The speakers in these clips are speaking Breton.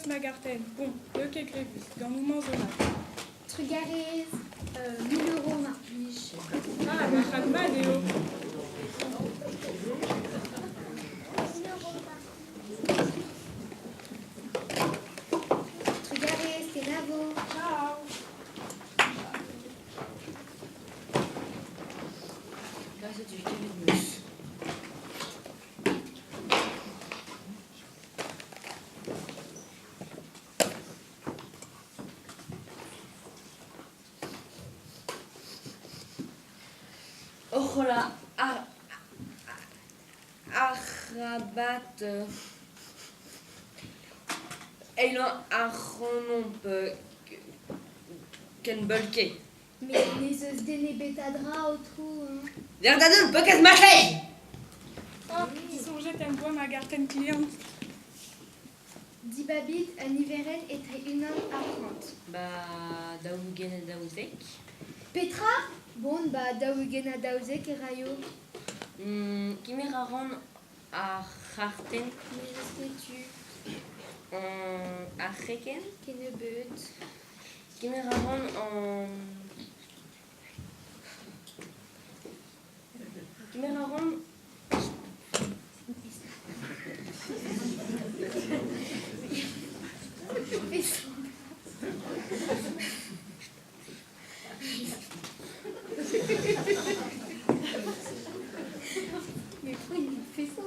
meus ma gartenn. Bon, n'eo ket grevus, gant homañ zo mat. Trugarez, 1000 euros mar plij. Ah, marc'had-mat eo. 1000 euros mar plij. Trugarez, kenavo. Ciao. Kaset eo klevet 'meus. Oc'hola arabat eilañ ac'hanomp ken beulke. Met n'ez eus den ebet a-dra, aotrou. Hein. Verdadon, paourkaezh marc'heg! Oh, disoñjet em boa ma gartenn kliant. Dibabit un niverenn etre unan ha 100. Ba 20 ha 12. Petra? Bon, ba 20 ha 12 e raio. Kemer a ran ar c'hartenn. Ne eus ket tu. Ar c'hrekenn. Kennebeut. Kemer a ran an... Kemer a ran... Mais pourquoi il fait ça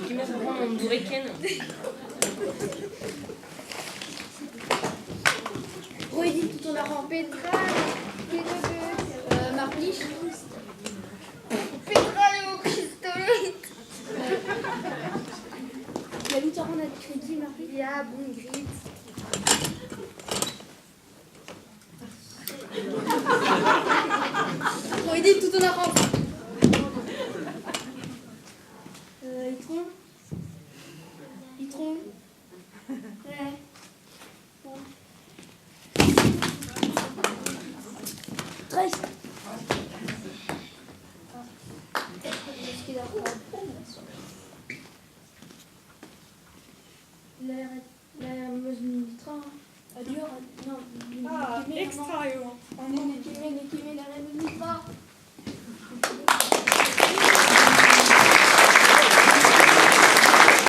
Kemer a ran an dourekenn. Roit din tout an arc'hant. Petra kennebeut mar plij. Petra eo pistolet? Gallout a ran adkregiñ mar plij? Ya, bon, grit. Roit din tout an arc'hant. Itron? Itron? Ouais. Bon. Dreist! N'eus ket arc'hant. Ah, extra eo an anv.